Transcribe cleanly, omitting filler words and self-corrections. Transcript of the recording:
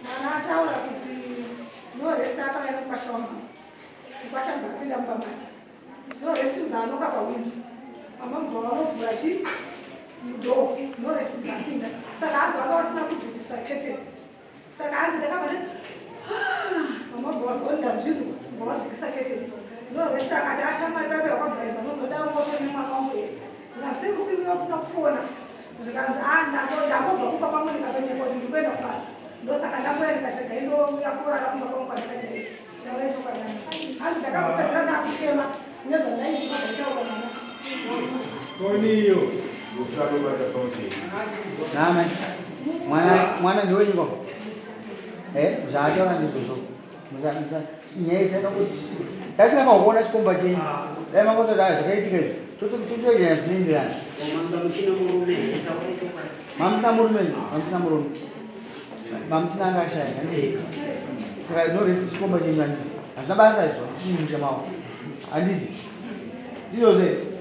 Mwana ataura kuti Norest akauya nemukwasha wamama. Mukwasha mubva apinda mumba make. Norest mubva anoka pawindo. Mama mubva vanovhura chi door. Norest mubva apinda. Saka hanzi vanga vasina kudzikisa curtain. Saka hanzi ndakabva ndati ah, mama mubva vazwa kuti ndazvinzwa mubva vadzikisa curtain. Norest akati ashamwari pape wakabvaiza unozoda moto nemwana wangu here. Ndikati sei usiri usina kufona. Zvikanzi ah ndangobva kumba kwangu ndikatonyepa kuti ndiri kuenda kubasa. Ndosaka ndangouya ndikati regai ndouya kurara kumba kwangu kwandakati ndaura chokwadi. Hanzi ndakazopedzera ndakuchema nezvandainzwa zvaitaurwa mwana. Foni iyo mufanobata pamusoro. Nama mwana mwana ndiwenyiko eh zvaataura ndizvozvo musa musa nyaya itaka kuti tasina makuona chikomba chenyu dai mangotoda ah, zvakaitika izvi totoita zvinoenderana mamusina murume mamusina murume mamusina anga ashaya handii saka noresi chikomba chenyu handiti hazvina basa izvo hamusini musha mavo handiti ndizvozve.